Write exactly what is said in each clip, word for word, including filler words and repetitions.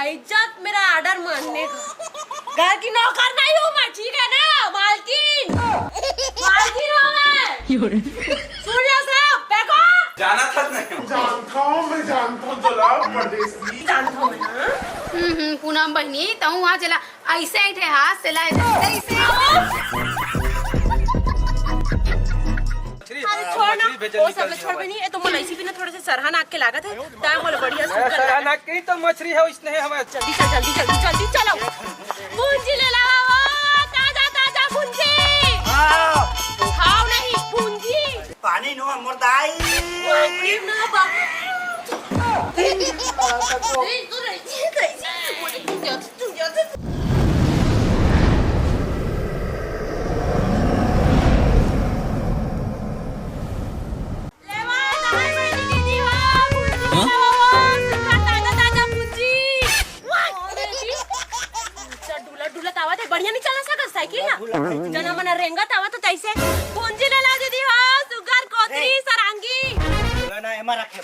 इज्जत मेरा ऑर्डर मानने का। घर की नौकर नहीं हूँ मैं, ठीक है ना? मालकिन, मालकिन हूँ मैं। सुन लो सब, देखो। जाना था नहीं। जानता हूँ, मैं जानता हूँ, जला परदेसी। जानता हूँ मैं, हाँ? हम्म, हम्म, पूनम बहिनी, तहूँ वहाँ चला, ऐसे ऐंठे हाथ से ला, ऐसे। मछली, अरे हाँ, छोड़ ना, मछली भेजल वो सब निकल छोड़ गया। बहिनी, ये तो मोला इसी बिना थोड़े से सरहा नाक के लागत है, दाम मोला बढ़िया मैं सुंदर सरहा लागत। नाक के ही तो मछली है, उसने हमारे जल्दी चल, जल्दी, जल्दी, जल्दी चलो। भुंजी ले लावा वो, ताजा, ताजा भुंजी। हाँ। खाओ नहीं, भुंजी। पानी नो मोर दाई। पानी ना बा। ए, तू रही, तू रही, तू रही। लेवा, ताई बहिनी दीदी हो, भुंजी हाँ? लेवा हो, सुग्घर ताजा ताजा भुंजी। अरे जी, अच्छा, डुलत डुलत आवत है, बढ़िया नहीं चला सकत साइकिल ना? डुलत डुलत जना मना रेंगत आवत तो तैसे। भुंजी ले ला दीदी हो, सुग्घर कोतरी, ए। सरांगी। बोला ना, एमा रखे।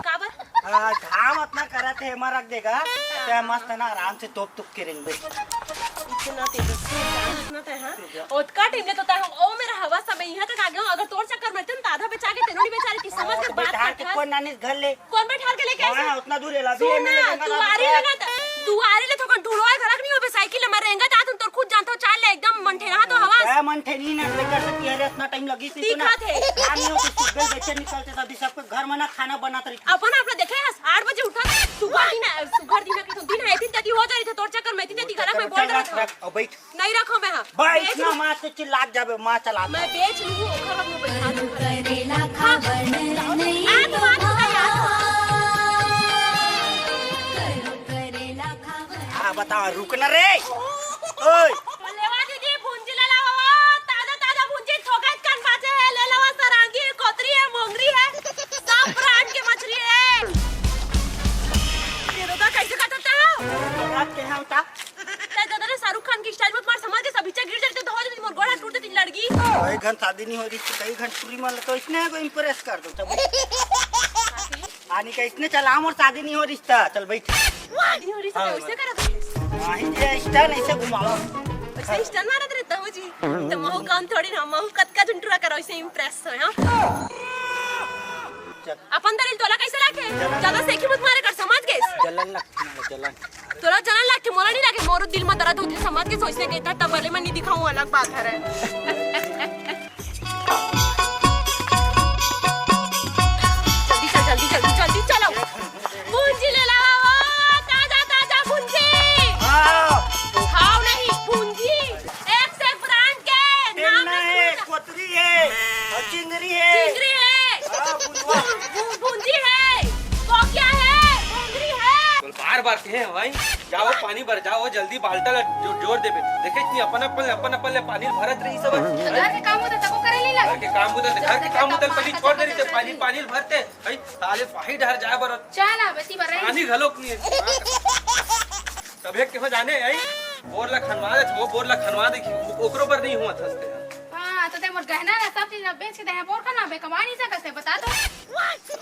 काबर? हाँ, घाम अतना करत है, एमा रख देगा, ते मस्त ना आराम से तोप तोप के रेंगे। इतना तेजस्वी इंसान, इतना ते, हाँ? ओतका टाइम ले तो ताहू, ओ मेरा हवा समय यहाँ तक आ गया हूँ। अगर तोर चक्कर में तुम आधा बेचा के तेनोड़ी बेचारी थी, समझ के बात बैठा के करते हस। कोन नानी घर ले? कोन बैठार के लेके आइस? हाँ, उतना दूर है, अभी सुन ना, दुआरी ले ना, दुआरी ले थोकन ढूंढो है, घरक नहीं हो बे, साइकिल ले मारे रेंगत आ, तुम तोर खुद जानते हो, चाल ले एकदम मन ठेना तो हवा। क्या मन ठेनी ना, बेटा से किया रे, इतना टाइम लगी थी तो ना। दिखा थे। काम नहीं हो तो सुबह बेचे निकलते थे, अभी सबको घर में ना खाना बनाते रही। अपन आप लोग देखे हैं, आठ बजे उठा, सुबह दिन है, सुबह दिन है, कि तुम दिन है, इतनी जल्दी हो जा रही थे, तोर चक्कर में इतनी जल्दी घर में बोल रहा था। अब बैठ। नहीं रखो मैं, हाँ। भाई, बेच इतना लूँ। मार से चिल्लात जाबे, माँ चला। मैं बेच लूँ, ओकर बाद मैं बैठा दूँ। करेला खावन नहीं आ, तो आ, तो आ, आ। करेला खावन। हाँ, बता, रुक ना रे। ओए। लेवा दीदी, भुंजी ले लावा, ताजा, ताजा भुंजी, थोकच कन बाचे है, ले लावा, सरांगी है, कोतरी है, मोंगरी है, सब ब्रांड के मछली है। ये रोदा कैसे काटता है? रात के यहाँ उठा। तै ददा ने शाहरुख खान की स्टाइल मत मार, समझ के सब हिच्चा गिर जाते तो हो जाती, मोर गोड़ हाथ टूट जाती लड़की। कई घन शादी नहीं हो रही, कई घन टूरी मान लो, तो इसने को इम्प्रेस कर दो, चल बैठ। आनी का इसने चला, मोर शादी नहीं हो रिश्ता, चल बैठ। शादी हो रिश्ता हाँ। तो वैसे करत रहे। हाँ, ये स्टाइल ऐसे घुमाओ। वैसे स्टाइल मारत रहता हूँ जी। तो महू काम थोड़ी ना, महू कतका झुंटुरा करो, इसे इम्प्रेस हो, हाँ? चल। अपन दरिल तोला कैसे लागे? जलन। ज्यादा सेखी मत मारे कर, समझ गेस? जलन लगती है, जलन। तोला जलन लागथे, मोला नहीं लागे, मोरो दिल में दर्द होथे, समझ गेस, सोचने के था, तब भले मैं नहीं दिखाऊं, अलग बात है रे। जल्दी चल, जल्दी, जल्दी, जल्दी चलो। भुंजी ले लावा वो, ताजा, ताजा भुंजी। हाँ। खाओ नहीं, भुंजी। एक से एक ब्रांड के, नाम नहीं सुना। कोतरी है, और चिंगरी है। चिंगरी है। हाँ, बुलवा। भु-, भु-, भुंजी है, कोकिया है, भोंगरी है। बोल, बार बार कहे हैं भाई, जाओ पानी भर, जाओ जल्दी बाल्टा ला जो-, जोर देबे। देखे इतनी अपन अपन, अपन अपन ले पानी भरत रही सब। घर के काम होता तको करे नहीं लगे। घर के काम होता, घर के काम होता, पानी छोड़ दे रही थे, पानी, पानी भरते। भाई, साले पाही डहर जाए बर। चल ना, बेटी बर रही। पानी घलोक नहीं है। तभे के हो जाने, आई? बोर ला खनवा दे, वो बोर ला खनवा दे कि ओकरो बर नहीं हुआ था। हाँ, तो ते मोर गहना ना सब चीज बेच के दे, बोर खनवा बे, कमा नहीं सकत से, बता तो।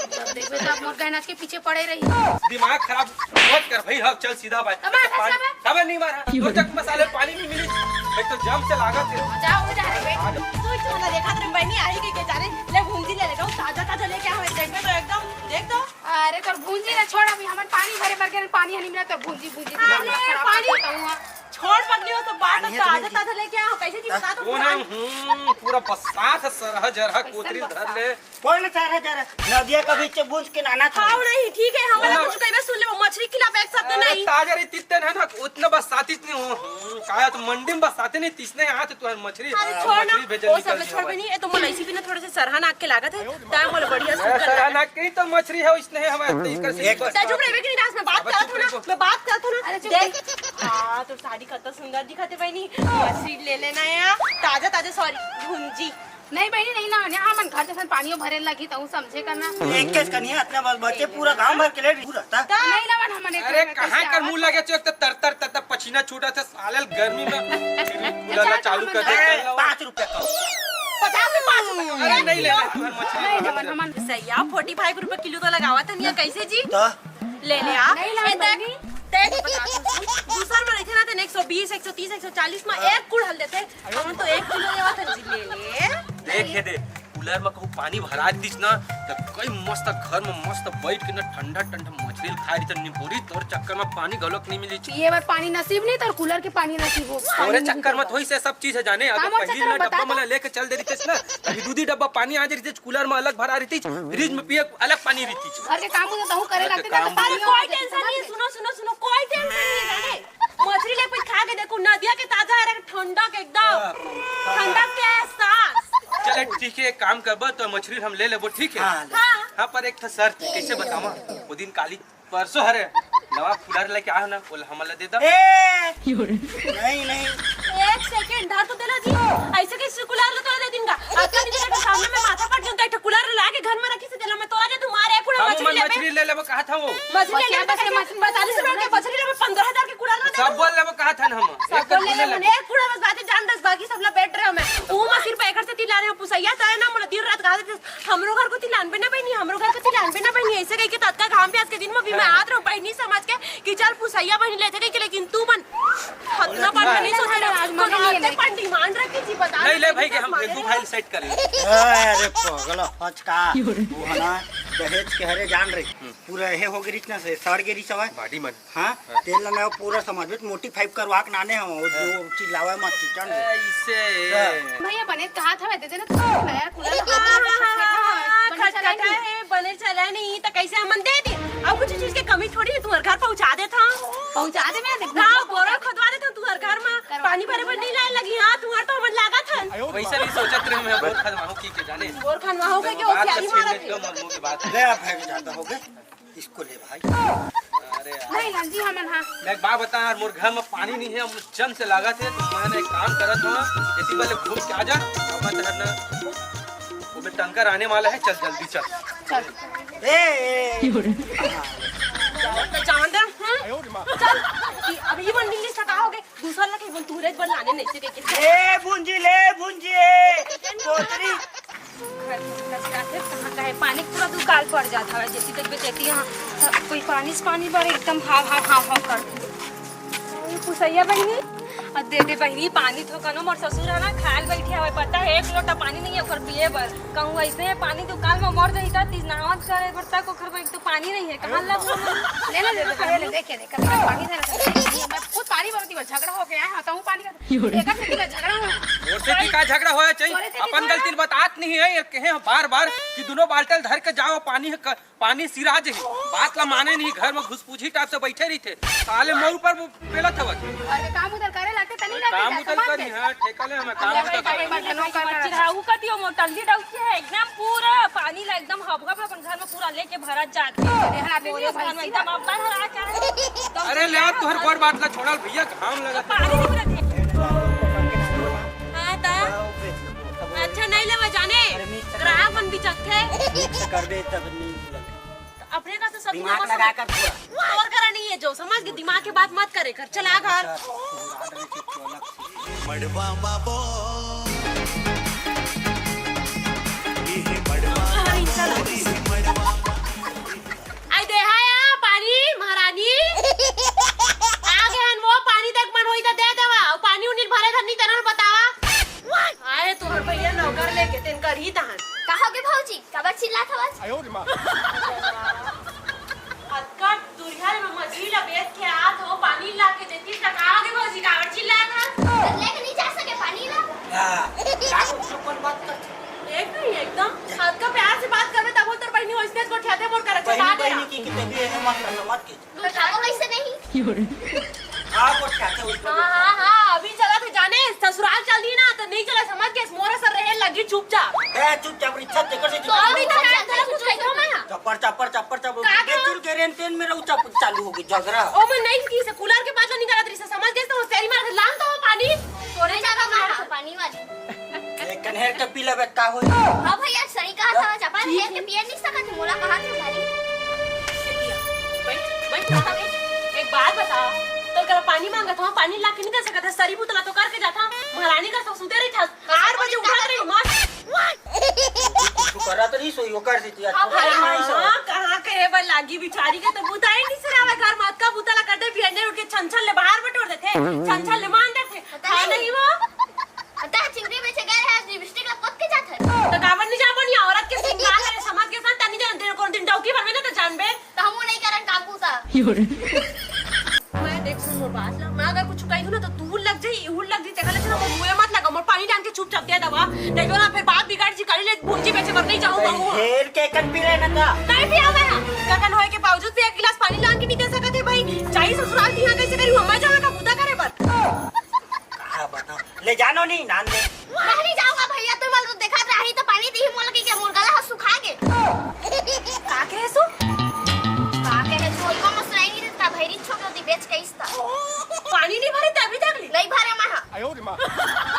जब देखबे तब मोर गहना के पीछे पड़े रही। दिमाग खराब मत कर भाई, हाँ, चल सीधा बात। तो मार पानी, खा साहब। तबे नहीं मारा। तो जग मसाले पानी नहीं मिली। भाई तो जम से लागत है। जाओ, जा रे बेटी। तू इतना देखा तेरे बहनी आई के, के जाने, ले भूंजी ले ले जाओ, ताजा ताजा लेके आओ, देख में तो एकदम, देख तो। अरे तोर भूंजी ना छोड़, अभी हमन पानी भरे बर गेन, पानी हनी मिला, तोर भूंजी, भूंजी अरे, दिमाग खराब पानी कर देता हूँ। छोड़ पगली, वो तो बात पानी है, ताजा ताजा लेके आओ, कैसे चीज बता दो वो ना, हम्म, पूरा बस्सात है, सरह जरह कोतरी धर ले। कौन है सरह जरह? नदिया का बीच से भूंज के नाना था। खाओ नहीं, ठीक है, हमारा वो ना कुछ कहीं सुन ले, वो मछली खिला बैठ सकते अरे, नहीं। ताजा रे, तित्ते ना, ना, उतना बस्सात इतनी हो, हम्म, काया तो मंडी में बस्साते नहीं, तिसने हाथ तुहर मछली, अरे हाँ, छोड़ ना, मछली भेजल वो सब निकल छोड़ गया। भी नहीं, ये तो मोला इसी बिना थोड़े से सरहा नाक के लागत है, दाम मोला बढ़िया अरे, सुंदर सरहा लागत है। नाक के ही तो मछली है, उसने हमारे तो इकर से ए, बस। तै चुप रहे, लेकिन राज में बात अब करत चुप हो ना, रहो। मैं बात करत हो ना। अरे चुप देख, रहे। हाँ, तो साड़ी कत्ता सुंदर दिखत है बहनी, मछली ले लेना है, ताजा ताजा, सॉरी, भुंजी। नहीं बहनी, नहीं ना, यहाँ हमन घर जैसन पानियों भरे लगी, तहूँ समझे करना। एक केस कनिया इतना बस बचे, पूरा गांव भर के ले पूरा था। नहीं लावन हमन एक अरे, कहाँ कर मुंह लगे चोक, तर तर तर तर पसीना छूटा था। साले गर्मी में फिर कूलर ला चालू कर दे। ए, पाँच रुपया का। पचास में पाँच रुपया का। अरे, नहीं लेना है, तुम्हारी मछली नहीं, नहीं, नहीं, नहीं। सैया, फोर्टी फाइव रुपया किलो तो लगावा था, नहीं, कैसे जी? तो? ले ले आप। नहीं लाऊं ए, देख। बहनी। देख, बता तू, दूसर में रहिथे ना, तेन एक सौ बीस, एक सौ तीस, एक सौ चालीस में एक कुड़हल देथे, हमन तो एक किलो लेवत हन जी, ले ले। देख, ये दे, कूलर में कहूँ पानी भरा दिस ना, त कई मस्त घर में मस्त बैठ के ना ठंडा ठंडा मछली खाए रहिथन, निपोरी, तोर चक्कर में पानी घलोक नहीं मिली। पिए बर पानी नसीब नहीं, तोर कूलर के पानी नसीब हो। तोरे चक्कर में थोड़ी से सब चीज है जाने। अगर पहली ना डब्बा में लेके चल दे रहितेस ना, अभी दू दी डब्बा पानी आ जाए रहितेस, कूलर में अलग भरा रहितेस, फ्रिज में पिए अलग पानी रहितेस। घर के काम हो तो तहु करे घर के लगते काम ना, हो। कोई टेंशन नहीं है, सुनो, सुनो, सुनो, कोई टेंशन नहीं है जाने। मछली ले कुछ खा के देखो, नदिया के ताजा है, ठंडा के एकदम, ठंडा के एहसास। चले ठीक है, एक काम करबो तो मछली हम ले लेबो, ठीक है? हाँ, ले। हाँ। हाँ, पर एक ठा शर्त, कैसे बतावा? वो दिन काली परसों हरे नवा कूलर लेके आए हो ना, वो हमन ला दे दो। ए! नहीं, नहीं। एक सेकंड, धर तो तेला जी। ऐसे कैसे कूलर ला तोला दे दिनगा? अतका दिन के सामने में माथा पट जंता, एक ठो कूलर ला के घर में रखी से तेला मैं तोला दे दूं, मारे कुड़ा हम मछली मन लेबे। मछली ले लेबो कहा था वो। मछली ले लेबे, बस मछली, बता दे सुनो के मछली लेबे, पंद्रह हजार के कूलर ला दे सब दूं। बोल लेबो कहा था ना हम। सब एक बोल ले ले, ले लेबो। एक कुड़ा बस बात जान दस, बाकी सब ला बैठ रहे हो मैं। वो मैं सिर्फ एक से तिला रहे हो पुसैया, तय ना मोला दिन रात कहा देते हमरो घर कोती लानबे ना बहिनी, हमरो घर कोती लानबे ना बहिनी, ऐसे कहिके ततका घाम प्यास के दिन म भी मैं आत रहूं बहिनी समझ के कि चल पुसैया बहिनी लेथे कहिके, लेकिन तू मन हतना बार नहीं सोचे ना, आज कोनो मम्मी नहीं अपन डिमांड रखे जी, बता नहीं ले भाई कि हम एक दू भाई सेट कर ले। अरे पगला फचका, वो है ना दहेज के हरे जान रही, पूरा हे हो गई ना से सड़ गई सवाय। बाडी मन। हाँ, तेल लगाओ पूरा समाज में मोटी फाइव करवा के नाने हो, जो चिल्लावे मत चिचन। ऐसे। हाँ। भैया बने कहा था मैं दे देना तो यार पूरा हाँ, हाँ, हाँ, हाँ, हाँ, खटखटा है, बने चला नहीं तो कैसे हमन दे दे। अब कुछ चीज के कमी थोड़ी है, तुम्हारे घर पहुंचा देता हूँ। पहुंचा दे मैं देखो। हाँ, बोरा खोदवा देता हूँ तुम्हारे घर में, पानी भरे पर नहीं लाइन लगी। हाँ, तुम्हारे तो हमन लागा था। वैसे नहीं सोचत रहे मैं बोर खनवाहूँ की के जाने। बोर खनवाहूँ के, के बात होशियारी सब मारत छीन है। ले, मुंह की बात। ले आप है ज्यादा हो गए। इसको ले भाई। अरे यार। नहीं लाल जी, हमन हाँ। मैं एक बात बता यार, मोर घर में पानी नहीं है, हम चंद से लागत है, तो मैं ना एक काम करत हूँ, इसी वाले घूम के आ जा, अब मैं तहर ना, वो भी टंकर आने वाला है, चल जल्दी चल। चल। ए, ए। तो जान दे, हम्म? चल, अब ये मन मिल सका होगे, दूसरा लगे मन तू रेज बन लाने नहीं से के। ए भुंजी ले, भुंजी, ए, कोतरी। घर में कचरा है, कहाँ का है? पानी पूरा दुकाल पड़ जाता है, जैसी तक बेचती यहाँ सब कोई पानी से पानी भरे एकदम हाव हाव हाव हाव कर। अरे पुसैया बहिनी, आ दे दे बहिनी पानी थो कनो, मोर ससुर है ना खाल बैठे हवे, पता है एक लोटा पानी नहीं है ओकर पिए बर। कहूँ ऐसे है पानी दुकाल में मर जाई त तीज नहावन करे बर तक ओकर बर एक तो पानी नहीं है, कहाँ ला बोलूं? ले ले ले ले, देखे देख, कभी पानी धरा था, मैं खुद पानी भरती हूँ, झगड़ा हो गया है, तो हूँ पानी का, एकर से कितना झगड़ा हुआ। मोर से की का झगड़ा होया चाहिए? तोरे से अपन कितना गलती बतात नहीं है, ये कहे बार बार कि दोनों बाल्टल धर के जाओ, पानी है क-, पानी सिराज है, बात ला माने नहीं, घर में घुसपूझी टाइप से बैठे रहिथे, साले मोर ऊपर वो पेलत हवत। अरे काम उधर करे लगते तनी काम उधर करी, हाँ, ठेका ले हमें काम उधर करे। चिढ़ाऊ कती हो मोर टंडी डौकी है, एकदम पूरा पानी ला एकदम हबका में अपन घर में पूरा लेके भरत जात है। अरे हाँ, बोले भाई एकदम अब्बा हरा का है। अरे ले आ, तोहर गोर बात ला छोड़ल भैया, घाम लगत है। पानी नहीं मिलत है। हाँ ता। अच्छा नहीं लेवा जाने, ग्राहक मन बिचकथे। कर दे तब नहीं मिलत। अपने का से सब दिमाग लगा कर पूरा। तोर करा नहीं है जो, समझ के दिमाग के बात मत करे कर, चला घर। मड़वा बाबो, ये है मड़वा, ये है मड़वा। आई दे हाया पानी महारानी। आ गए हन वो पानी तक मन होई त दे देवा। और पानी उनी भरे धरनी तनल बतावा। आए तोहर भैया नौकर लेके तेन कर ही तहन। कहोगे भौजी? काबर चिल्लात हवस? अतका दुरिहा ले मैं मछली ला बेच के आत हो, पानी ला के देती त का होगे भौजी, काबर चिल्लात हस? लेके नहीं जा सके पानी ला? हाँ, का कुछ अपन बात कर? एक नहीं, एकदम। अतका प्यार से बात करबे तब तोर बहिनी ओइसने गोठियाथे मोर करा बहिनी, चला दे। बहिनी की, की तभी है, मत कर, मत की। तू खाबो कैसे नहीं? हाँ, वो क्या था उसको? हाँ, हाँ, हाँ, अभी चला थे जाने, ससुराल चल दी ना, तो नहीं चला, समझ के मोरा सर रहे लगी चुपचाप। ए, चुपचाप, रिक्शा तेकर से तो चुपचाप। अभी तो मैं चला, कुछ कह दो मैं। चप्पड़, चप्पड़, चप्पड़, चप्पड़। का ये कहो? चुल के रेन टेन में रहू, चप-, चालू होगी झगड़ा। ओ, मैं नहीं की से कूलर के बात नहीं करत रही से, समझ गए तो तेरी मार लान तो पानी। तोरे जगह मार पानी वाली। ए, कन्हेर के पी लेबे, का होई? हाँ भैया, सही कहा था, जापान हेर के पिए नहीं सकत, मोला कहा था भाई। बैठ, बैठ, बैठ। एक बात बता, तो कल पानी मांगा था, पानी ला के नहीं दे सकत है, सरी बुतला तो करके जाता, महारानी का सब सुते रही था, आठ बजे उठा रही, मस्त। कुछ करा तो नहीं सोई, वो कर देती है। हाँ भाई, हाँ, कहाँ के है बल्ला? अगी बिचारी के तो बुता ही नहीं सरावे घर में, अतका बुता ला कर दे, बियने उठ के छन छन ले बाहर बटोर देथे, छन छन ले मान देथे। पता नहीं। नहीं वो। पता है, चिंगरी बेचे गए हैं, लिपस्टिक ला पोत के जात है। तो काबर नहीं जाबो, नहीं औरत के श्रृंगार है, समझ के साथ तनी जान दे, कोनो दिन डौकी भर में ना तो जानबे। तो हम वो नहीं करन काम पूता। मैं देख सुन मोर बात ला, मैं अगर कुछ कही हूँ ना तो तू लग जाई, इहुल लग जाई, तेकर ले चला मोर मुंह मत लगा, मोर पानी डाल के चुपचाप दे दवा, नहीं तो ना फिर बात बिगाड़ जी, कल ले भुंजी बेचे बर नहीं जाऊँ मैं। हेर के कन पी लेना था। नहीं पिया मैं, ककन होए के बावजूद भी एक गिलास पानी लान के नहीं दे सकत है भाई। जाई ससुराल, तिहां कैसे करी, मैं जाऊँ का बुता करे बर। कहा बताओ, ले जानो नहीं नान दे। मैं नहीं जाऊंगा भैया, तुम लोग तो देखत रही तो पानी दी मोल के, के मोर गला ह सुखा गे। का कहे सो? का कहे सो? इको मसुराई नहीं देता, भैरी छोड़ दी बेच के इस्ता। पानी नहीं भरे ते अभी तक ले? नहीं भरे मैं, हाँ।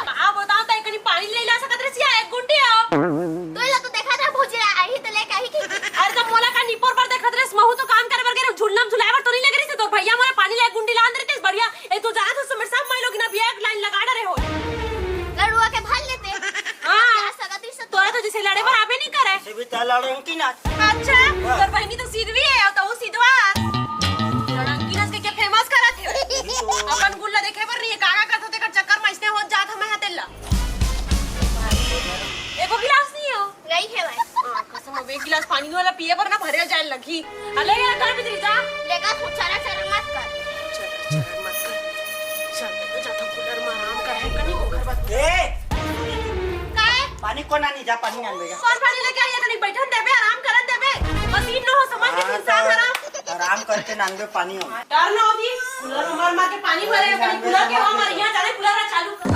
का बताओ, तई कनी पानी ले ला सकत रसिया, एक गुंडी आओ। तो ये तो देखत रह भौजी आई ही तो लेके आई की। अरे तो मोला का निपोर पर देखत रस, महू तो काम करे बर गे रहे, झुलना में झुलाए बर तो नहीं लगे रही से, तोर भैया मोला पानी ले गुंडी लान देते बढ़िया। ए, तू जानत हस, मेरे सब माई लोग ना भी एक लाइन लगा डरे हो। लड़ुआ के भर लेते। हाँ। क्या सगत ही सब तोरा तो जैसे लड़े बर आबे नहीं करे। से भी ता लड़ंकी ना। अच्छा, हाँ। तोर बहनी तो सीधवी है, तो वो सीधवा। लड़ंकी नस के क्या फेमस करत है? अपन गुल्ला देखे बर नहीं है, काका करत होते कर चक्कर में इसने हो जात हमें हतेला। एको गिलास नहीं हो। नहीं है भाई। हाँ, कसम, अब एक गिलास पानी वाला पिए बर ना भरे जाए लगी। अले यार, कर भीतरी जा। लेगा तू चरा चरा मत कर। चरा चरा मत कर। चल, मैं तो जाता हूँ कूलर में आराम कर, है कनी को घर बात। ए! काय? पानी को ना नहीं जा, पानी ना लेगा। कौन पानी लेके आई है? कनी बैठन देबे, आराम करन देबे। मशीन न हो, समझ के हाँ, इंसान तो हरा। आराम करके नांदे पानी हो। डर ना होती, कूलर में मार मार के पानी भरे, कनी कूलर के हवा मार, यहाँ जाने कूलर ना चालू कर।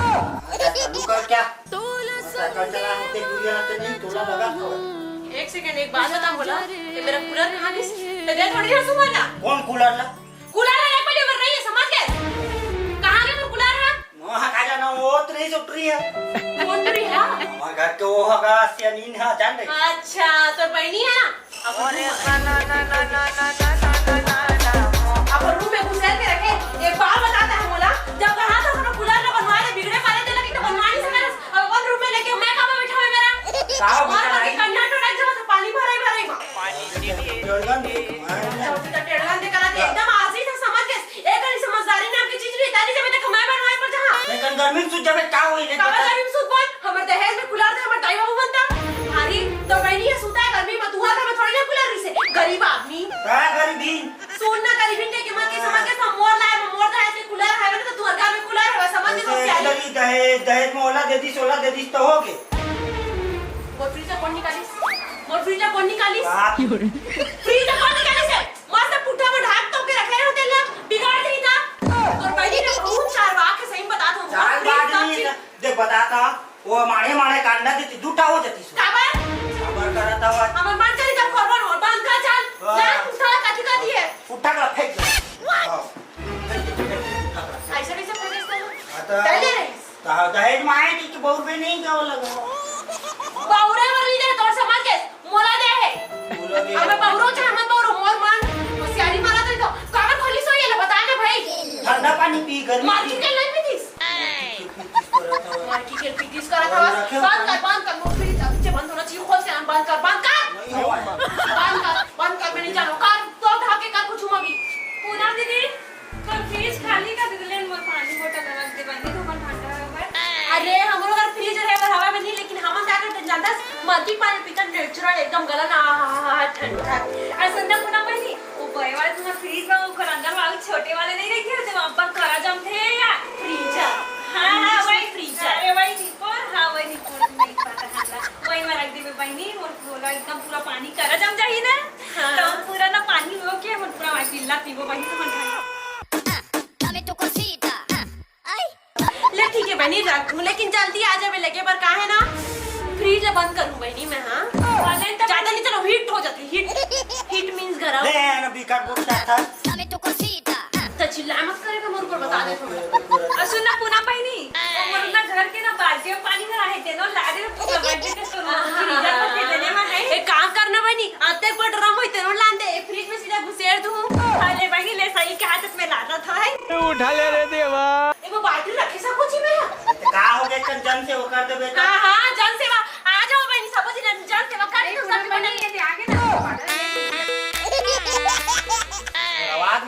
अच्छा, चालू कर क्या? साइकिल चला होते गुड़िया ना तो नहीं, तोला लगा खबर। एक सेकंड, एक बात बता बोला, ये मेरा कूलर कहाँ गई? तो दे थोड़ी ना सुबह ना। कौन कूलर ला? कूलर है, एक बजे भर रही है, समझ गए? कहाँ गए वो कूलर है? वहाँ का जाना, वो उतरी से उतरी है। वो उतरी है? हमारे घर के वो होगा, सियानीन है, जान रही। अच्छा, तो बहनी है ना? अब रूम में घुसेड़ के रखे। एक बार बताता है मोला, जब कहा था अपना कूलर ना बनवा ले, बिगड़े पाले दे लगी तो बनवा नहीं सका। अब अपन रूम में लेके मैं कहाँ बैठा हुआ मेरा? का और बताई? बाकी कन्या तो रख जाओ तो पानी भराई भराई में। टेढ़गन दे करा दे, एकदम आजी था समझ के। एक अरे समझदारी नाम की चीज नहीं, ताली जब तक मैं बनवाए पर जहाँ। लेकिन गर्मी में सूझ जावे, का होई ले काबर बता? गर्मी में सूझ बोल, हमर दहेज में कूलर दे, हमर दाई बाबू बनता। अरे, तो बहनी है, सूता है गर्मी में, तुहर घर में थोड़ी ना कूलर रही से, गरीब आदमी। का गरीबी? सुन ना, गरीबी के कीमत के समझ के सब मोर लाए, मोर दहेज के कूलर है, ना तो तुहर घर में कूलर है, समझ के सब ऐसे सियारी। लगी दहेज, दहेज में ओला दे दी, सोला दे दी, तो हो गए। मोर फ्रिज ला कोन निकालिस? मोर फ्रिज ला कोन निकालिस? बाप। फ्रिज ला कोन निकालिस है? मस्त पुट्ठा में ढाक तो के रखे हो तेला, बिगाड़ देही का? तोर बहिनी ने बहुत चार बात है, सही में बता दो। चार बात नहीं है, देख बताता, वो माड़े माड़े कांदा देती, दूठा हो जाती सो। काबर? काबर करत हवा? हमर मन चली जब खबर हो, बंद कर चल। हाँ। जान पुट्ठा ला कथी कथी है? पुट्ठा का फेंक दे। हाँ। ऐसा कैसे फेंक दे? हाँ, तो पहले रही। कहा दहेज माए की कि बउर में नहीं जाओ लगा। बउरे बर नहीं दे, तोर समझ के मोला दे है। मोला दे। अब मैं बउरो चाहे मत बउरो, मोर मन होशियारी मारा तो, तो काबर खोली सो ये ले बता ना भाई। ठंडा पानी पी, गर्मी मार पी। की के नहीं पीतीस? मार की के पीतीस करत हवस। बंद कर, बंद कर, मोर फ्रिज अब से बंद होना चाहिए, खोल से बंद कर, बंद कर। नहीं हो। बंद कर, बंद कर, मैं नहीं जानू। कर, तो ढाके कर कुछ मम्मी। पूनम दीदी, तो फ्रिज खाली कर दे, लेन मोर पानी बोतल रख दे बहिनी, तो अपन ठंडा हो गए। अरे, हमरो घर फ्रिज रहे बर हवा में नहीं, लेकिन हमन का करते जानता, मरकी पानी पीता नेचुरल, एकदम गला ना, हा, हा, हा, ठंडा। अरे, सुन ना, पूनम बहिनी, वो बड़े वाले तुम्हारे फ्रिज में, वो अंदर वाले छोटे वाले नहीं रखे होते, वहाँ पर करा जमते हैं यार, फ्रीजर। हाँ, हाँ, वही फ्रीजर। अरे, वही निपोर, हाँ, वही निपोर, नहीं पता था। वही में रख देबे बहिनी, मोर बोला एकदम पूरा पानी करा जम जाही ना। हाँ। तो पूरा ना पानी हो के, मोर पूरा वाटिल्ला पीबो बहिनी, तो मन भाई। Dame tu cosita. Ay. ले ठीक है बहिनी, रख, लेकिन जल्दी आ जाबे लेके बर, का है ना, फ्रिज ला बंद करूँ बहिनी मैं, हाँ? ज्यादा नहीं, चलो, हीट हो जाती, हीट, हीट मीन्स गरम। ले, ना बिकाट बोलता था। Dame tu cosita. त चिल्ला मत करे, मैं मोर ऊपर बता दे। अ, सुन ना, पूनम बहिनी, वो मोर ना घर के ना बाल्टी में पानी भरा है, तेनो ला दे, पूरा बाल्टी में तो ला दे, फ्रीजर में दे देने में है। एक काम करना बहिनी, आते एक बार ड्रम होई, तेनो लान दे, फ्रिज में सीधा घुसेड़ दूँ। अरे बहिनी, ले सही कहा, तो मैं लाता था, है। उठा ले रे देवा। ए, वो बाल्टी रखे सब कुछ ही में है। तो का हो गया, कल जन से वो कर दे बेटा। हाँ, हाँ, जन सेवा, आ जाओ बहिनी, सब कुछ जन, जन सेवा कर दो, सब बहिनी। ये आगे ना।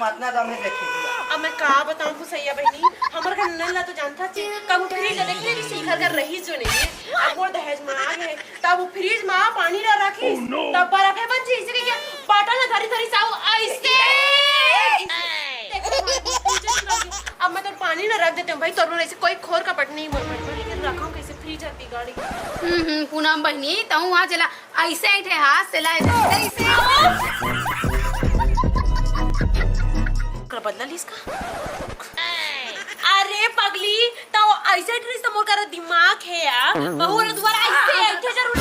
अतना दम हे देखी। अब मैं का बताऊं भुसैया बहिनी, हमर घर नल ला तो जानथस, कभू फ्रिज ला देखे नहीं, शिखर घर रहीस जो नहीं हे। अब मोर दहेज में आ गे, तब वो फ्रिज में पानी ला रखिस, तब बर्फ हे बन जी, इसे कहिके बाटल ला धरी धरी साहू ऐसे। देखो, अब मैं तो पानी ला रख देते हूँ भाई, तोर मन ऐसे कोई खोर कपट नहीं मोर मन में, लेकिन रखा कैसे फ्रिज हर बिगाड़ गे। हम्म, हम्म, पूनम बहिनी, तहूँ वहाँ चला ऐसे ऐठे हाथ से लाए, ऐसे, ऐसे। ओकर बदला लीस का? अरे पगली, त ऐसे ऐठे रहिस त मोर करा दिमाग हे यार। बहू ला दुबारा ऐसे ऐठे जरूर।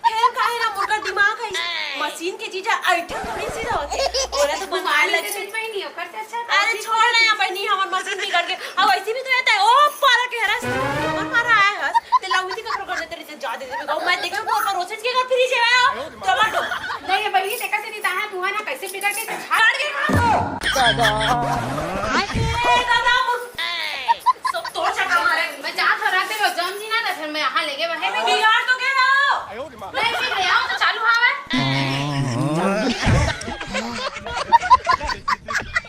फेर काहे ना मोर करा दिमाग हे। मशीन के चीज हे, ऐठे थोड़ी सीधा होथे। ओला तो बनवा ले। अरे छोड़ ना यार बहिनी, हमर मशीन बिगड़ गे। अब ऐसे भी तो रहता है। ओ पारा के हरस, हमर पारा आए हस। ते लाउंगी ककरो घर तेरे जा दे देबे गौ, मैं देखे तोर परोसेस के घर फ्रिज हे, टमाटो। नहीं, ये बहिनी, तेकर से नहीं ताहा, तू है ना, कैसे बिगड़ के झाड़ के खा। ए, दादा, मुर-, सब तोर चक्कर मारे। मैं जात हूँ, रख दे, जम जी ना, तो फिर मैं यहाँ लेके वहीं पे बिगाड़ तो के आओ। नहीं, फिर ले आओ, तो चालू हवा।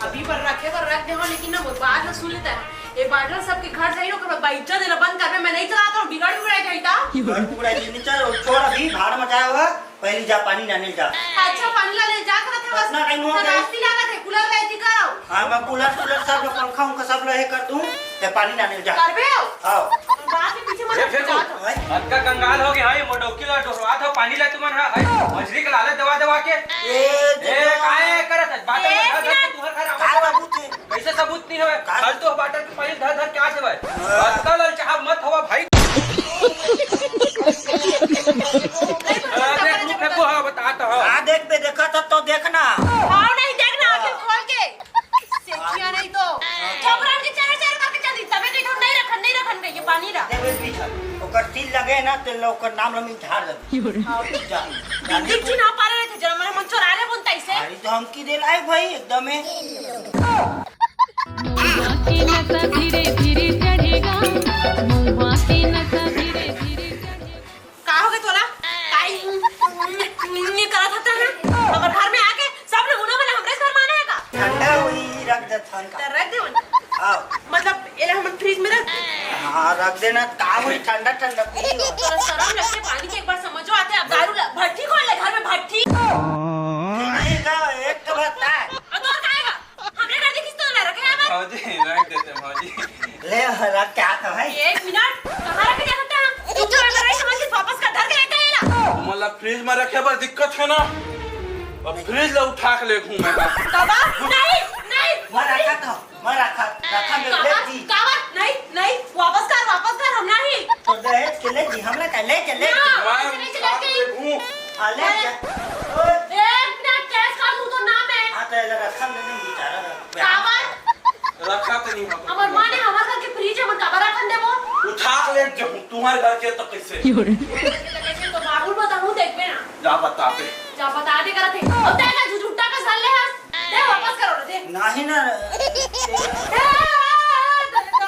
अभी पर रखे, पर रख दे हो, लेकिन ना, वो बात ना सुन लेता है। ये बाटल सबके घर जाई, ओकर बाद बाइज्जत देना बंद करबे, मैं नहीं चलाता हूँ, बिगड़ बिगड़ जाई ता। बिगड़ बिगड़ जाई, नहीं चल, छोड़ अभी, भाड़ मचाया हुआ, पहली जा पानी लाने जा। अच्छा, पानी लाने जा, करत है बस। इतना टाइम हो गया। नाश्ती लागत है, कूलर रेडी करो। हाँ, मैं कूलर, कूलर सब लो, पंखा उंखा सब लो, ये कर दूँ, ते पानी लाने जा। करबे हो? हाँ। बात के पीछे मत ए, फेंकू। जाओ। अतका कंगाल हो गया, हाँ, ये मोटौकी ला डोहरवात हो, पानी ला तुमन, हाँ, है, मछली के लालच दवा दवा के। ए, ए, काहे करत है? बात एक में धर धर के मिनट। तुहर घर आवाज का सबूत है? कैसे सबूत नहीं हवे? का? कल तो बाटल के पानी धर धर के आ जावे। हाँ। अतका ललचाहा मत हवा भाई। अरे, रुक, रुक, हाँ, बतात हँव। हाँ, देख बे, देखत हस तो देखना। हाँ, नहीं देखना, आँखी खोल के। सेठिया नहीं तो। हाँ। ठोकरन के चेहरा चेहरा करके चल दी, तबे कही तो नहीं रखन, नहीं रखन कहिके पानी ला। देख बे, पीछा। ओकर तिल लगे ना, तो लो, ओकर नाम ला मिठार दे। हाँ। जा। बिंदी जी ना पारे रहे थे, जरा मन, मन चोरा ले बोलता इसे। अरे तो हम की दे लाए भाई, एकदम है। महुआ के नशा धीरे धीरे चढ़ेगा, महुआ के नशा धीरे धीरे चढ़ेगा। का हो गए तोला? काई ये करत हता है? हमर घर में आके सब नमूना बना हमरे घर माने है का? ठंडा हुई रख दे थन का। तो रख दे उन। हाँ। मतलब एला हमन फ्रिज में रख। हाँ, रख देना, का हुई, ठंडा ठंडा पी। तोला शरम लगथे पानी के, एक बार समझो आते, अब दारू ला, भट्ठी खोल ले घर में, भट्ठी। नहीं का, एक तो बात है। और तोर का है? हमरे घर देखिस तो ना रखे हवन। भौजी, रख देते भौजी। ले, रख के आता भाई। एक मिनट, कहाँ रखे जा सकता है? तू तो अगर नहीं समझ के वापस का धर के लेके आएला। मतलब फ्रिज में रखे बर दिक्कत है ना? अब फ्रिज ला उठा के ले घूमे का। बाबा, नहीं, नहीं। मैं रखा था, मैं रखा, रखा में ले कावर, दी। कावर, नहीं, नहीं, वापस कर, वापस कर, हम नहीं। तो दहेज के ले दी, हमरा का ले के ले ना, दी। मैं ऐसे नहीं उठा के चलेगी। ले घूम। हाँ, ले जा। ओए। एक मिनट, केस कर दूँ तो ना मैं। हाँ, तो ये रखा में नहीं बेचारा। काबर? रखा तो नहीं होता। हमर माँ ने हमर घर के फ्रिज हमन काबर रखन देबो? उठा के ले जब तुम्हारे घर के तो कैसे? तो कैसे तो बाबू बताऊँ, देखबे ना। जा बता दे। जा बता दे करत है। अब तेरा झुझुट्टा का सर ले हस। दे वापस करो ना, दे। नहीं ना। ए, ए, ए, ए, दे, दे।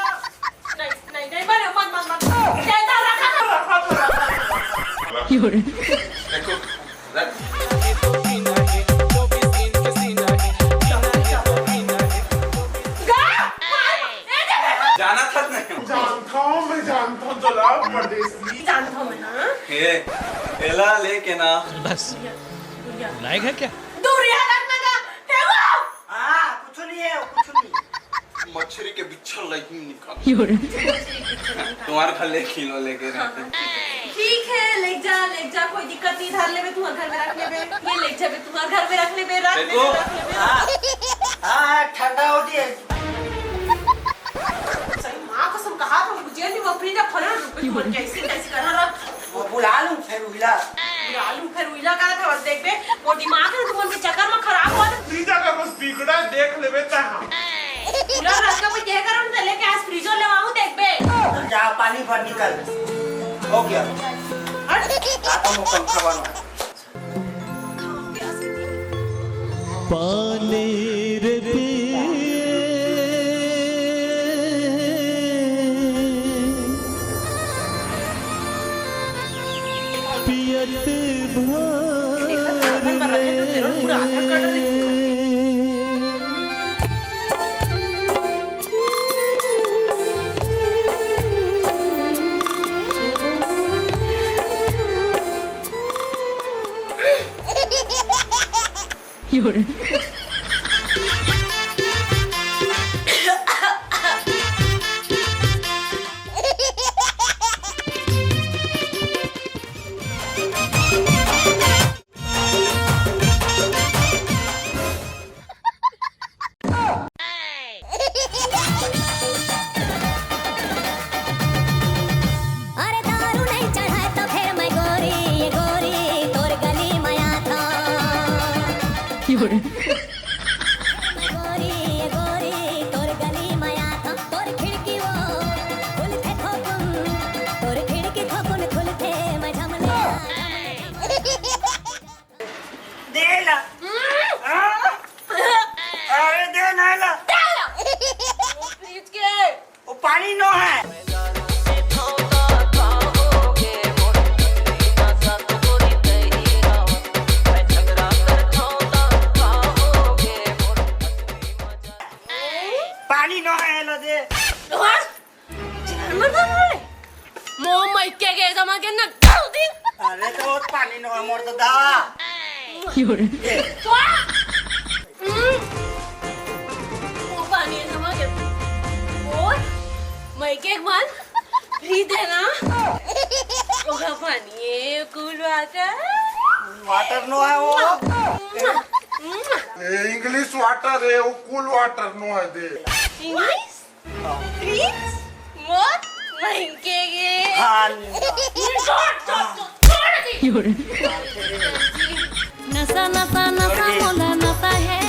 नहीं, नहीं, नहीं, मत, मत, मत, मत। दे, दे, रखा, रखा, रखा। देखो। गा! मार! ए, देखो। जानत हस नहीं। जानता हूँ, मैं जानता हूँ, तोला परदेसी। जानता हूँ मैं, हाँ। ए, एला लेके ना। बस। दूरिया, दूरिया। लायक है क्या? दूरिया रखना का, फेंको। हाँ, कुछ नहीं है, कुछ नहीं। मछरी के बिच्छर लाइक नहीं निकाल। तुम्हारे घर ले किलो लेके रहते। ठीक है, ले जा, ले जा, कोई दिक्कत नहीं, धर लेबे, तुम्हारे घर में रख लेबे, ये ले जाबे, तुम्हारे घर में रख लेबे, रख लेबे, देखो। रख लेबे। हाँ, हाँ, ठंडा हो दिए। सही माँ कसम कहा था, मुझे नहीं, वो फ्रिज खोलना, रुक, तुम कैसे, कैसे करना रहा? वो बुला लूं, फिर उहिला। बुला लूं, फिर उहिला करत है, बस देख बे, वो दिमाग है, तुमन के चक्कर में खराब होत है। फ्रिज अगर बस बिगड़ा, देख लेबे ता हम। पूरा रात का कोई कह करो ना, लेके आज फ्रीजर लेवाऊं, देख बे। जा, पानी भर निकल। हो गया। हट। आता हूँ, पंखा बंद। पानी रे पिए, पियत भर ले। अरे दारू नहीं चढ़ाए तो फिर मैं गोरी, ये गोरी, तोर गली में आता। मैं गोरी, ये गोरी, तोर गली में आता। तोर खिड़की वो खुलथे थोकुन, तोर खिड़की थोकुन खुलथे, मैं झमले। दे ला। हाँ? अरे दे ना ला। फ्रिज के। वो पानी नो है। पानी नो है, लो दे। और? जानवर था बोले? मो मइके के जमा के ना कर दी। अरे तो वो पानी नो है, मोर तो दा। तो? हम्म। वो पानी है जमा के। और मइके एक बार फ्री देना। ओका पानी है, कूल वाटर। वाटर नो है वो। ए, इंग्लिश वाटर है, वो कूल वाटर नो है दे। इंग्लिश? फ्रिज? मोर मइके के। हाँ। छोड़, छोड़, छोड़, छोड़ दी। नशा, नशा, नशा, मोला नशा है।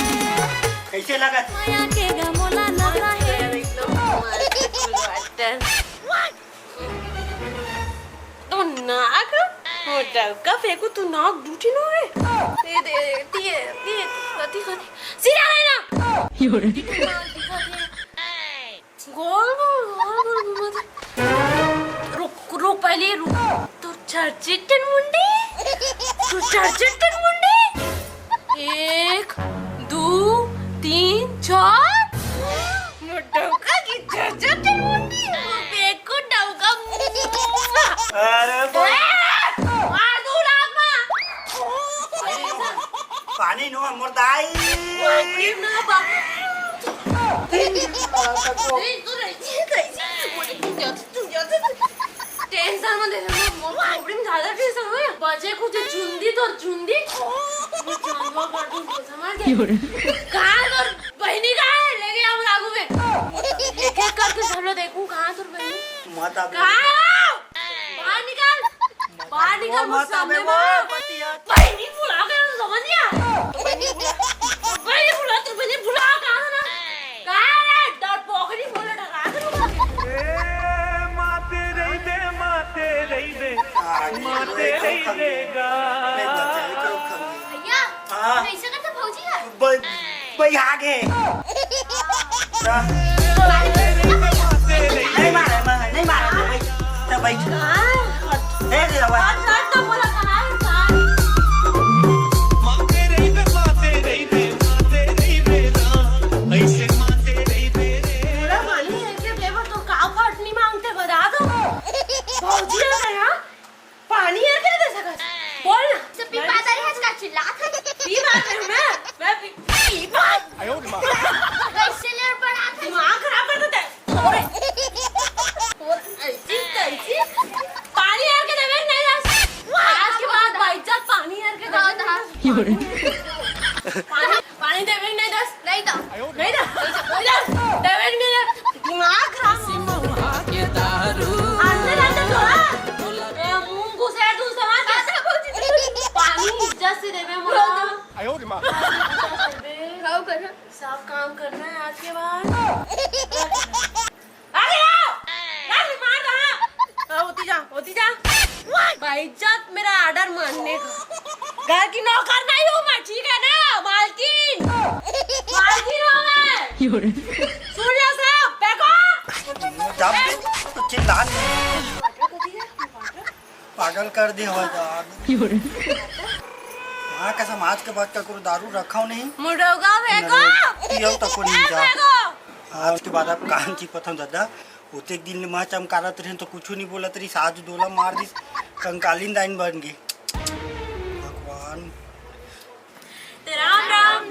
कैसे लगा? माया के गा मोला नशा है। एकदम वाटर। तो नाक, वो डौका फेंकू, तू नाक डूटी नो है। दे, दे, दिए, दिए, दिखा, दिखा, दिखा। सीधा रहना। दिखा, दिखा, दिखा। गोल, गोल, गोल, गोल घुमा दे। रुक, रुक, पहले रुक। तू चरचिट्टन मुंडी, तू चरचिट्टन मुंडी। एक, दू, तीन, चार। मोर डौका की चरचिट्टन मुंडी, मोर बेकू डौका। अरे ए, मार दू लात मा। पानी नो, मोर दाई। पानी नो, बाप। नहीं, तू नहीं, कैसे? तू जाते, तू जाते। टेंशन मत ले, मोर, मोर प्रॉब्लम ज्यादा टेंशन होय। बचे कुछ चुंदी तो चुंदी। मैं जानवर काटूं, समझ गए? कहाँ तोर बहिनी कहाँ है? लेके आओ लागू में। एक एक करके सब लोग देखूं, कहाँ तोर बहिनी? माता कहाँ है वो? बाहर निकल, बाहर निकल, वो मोर माता सामने में वो मत। बतिया। बहिनी बुला के समझ गया? बहिनी बुला, तू बहिनी बुला, कहाँ है ना? कहाँ है रे? डर पोखरी बोले डरा के रुका। ए, माते रहिबे, माते रहिबे, आगे माते रहिबे गा। नहीं बचाए, करो खा। भैया, हाँ। कैसे करते भौजी है? ब-, भाई आगे। नहीं मारे, मारे, नहीं मारे, भाई। तो भाई। ए, रे, भाई। पूरा पानी है क्या? देवर तो का पार्ट नहीं मांगते, बता दो। भौजी आ गया। पानी है क्या दे सकत? बोल ना। तो पी पाता है, आज का चिल्लात है। पी बात है मैं, मैं पी, पी बात। कैसे ले बड़ा था? दिमाग खराब कर देते हैं। और, और ऐसी तैसी। पानी यार के देवे नहीं आज। आज के बाद भाई साहब पानी यार के देवे नहीं। पानी, पानी देवे नहीं दस। नहीं तो। नहीं तो। नहीं तो। देवे नहीं दस। दिमाग खराब हो। अंदर, अंदर थोड़ा। ए, मुंह घुसे तू समझ। पानी इज्जत से देवे मोला। सब काम करना है आज के बाद। अरे आओ! अरे मार रहा। हाँ, होती जा, होती जा। भाई साहब, मेरा ऑर्डर मानने का। घर की नौकर नहीं हूँ मैं, ठीक है ना? मालकिन। मालकिन हूँ मैं। सुन लो सब, फेंको। जब चिल्ला पागल कर दे हो जा। हाँ, कसम, आज के बाद ककरो दारू रखा नहीं। मुर्गा फेंको। पियो तको नहीं जा। फेंको। हाँ, उसके बाद आप कान की पथम दादा, उते दिन ले माँ चमकारत रहे तो कुछ नहीं बोलत रही, साज डोला मार दी, कंकालीन दाइन बन गई। भगवान। तो राम राम।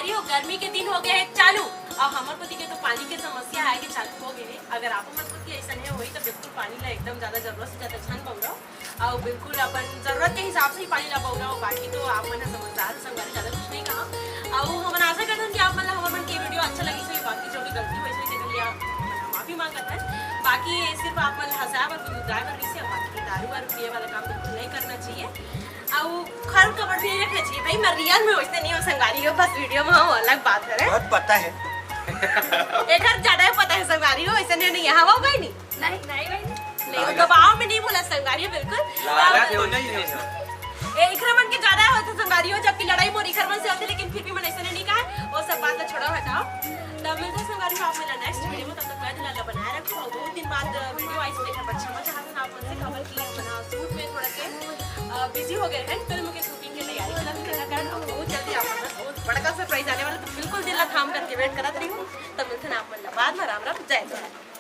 देखियो, गर्मी के दिन हो गया है चालू, और हमर कोती के तो पानी के समस्या आए के चालू हो गए है। अगर आप मन कोती ऐसा नहीं होई तो बिल्कुल पानी ला एकदम ज्यादा जरूरत से ज्यादा झन बउरो, और बिल्कुल अपन जरूरत के हिसाब से ही पानी ला बउरो। बाकी तो आप मन ह समझदार हो संगवारी, ज्यादा कुछ नहीं कहा। और हमन आशा करथन कि आप मन ला हमर मन के वीडियो अच्छा लगी होही, बाकी जो भी गलती होई होही तेकर लिए आप मन ला माफी मांगत हन। बाकी ये सिर्फ आप मन ला हंसाए बर, गुदगुदाए बर रहिसे, बाकी दारू वारू पिए वाला काम बिल्कुल नहीं करना चाहिए। अउ खर कपड़ भी नहीं रखना चाहिए भाई। मैं रियल में वैसे नहीं हूँ संगवारी हो, बस वीडियो में हम अलग बात करें। बहुत पता है। एकर ज्यादा ही पता है संगवारी हो, ऐसे नहीं, नहीं यहाँ वो गई नहीं। नहीं नहीं भाई। नहीं, दबाव में नहीं बोला संगवारी हो, बिल्कुल। लालच तो नहीं है। ए, इखर मन के ज्यादा होथे संगवारी हो, जबकि लड़ाई मोर इखर मन से होथे, लेकिन फिर भी मन ऐसे नहीं कहा। वो सब बात ला छोड़ो, हटाओ। तब मिलते हैं संगवारी हो आप मेरा नेक्स्ट वीडियो में। तब तक मैं दुलार ला बनाए रखो, और बहुत दिन बाद वीडियो आई, तो देखा पर क्षमा चाहते हैं आप मन से, खबर की अपना शूट में थोड़ा के बिजी हो गए हैं, फिल्म के शूटिंग की तैयारी करना भी करना कारण, और बहुत जल्दी आप मन बहुत बड़का सरप्राइज आने वाला, तो बिल्कुल दिल ला थाम करके वेट करत रही हूँ। तब मिलते हैं आप मन ला बाद में। राम राम, जय जोहार।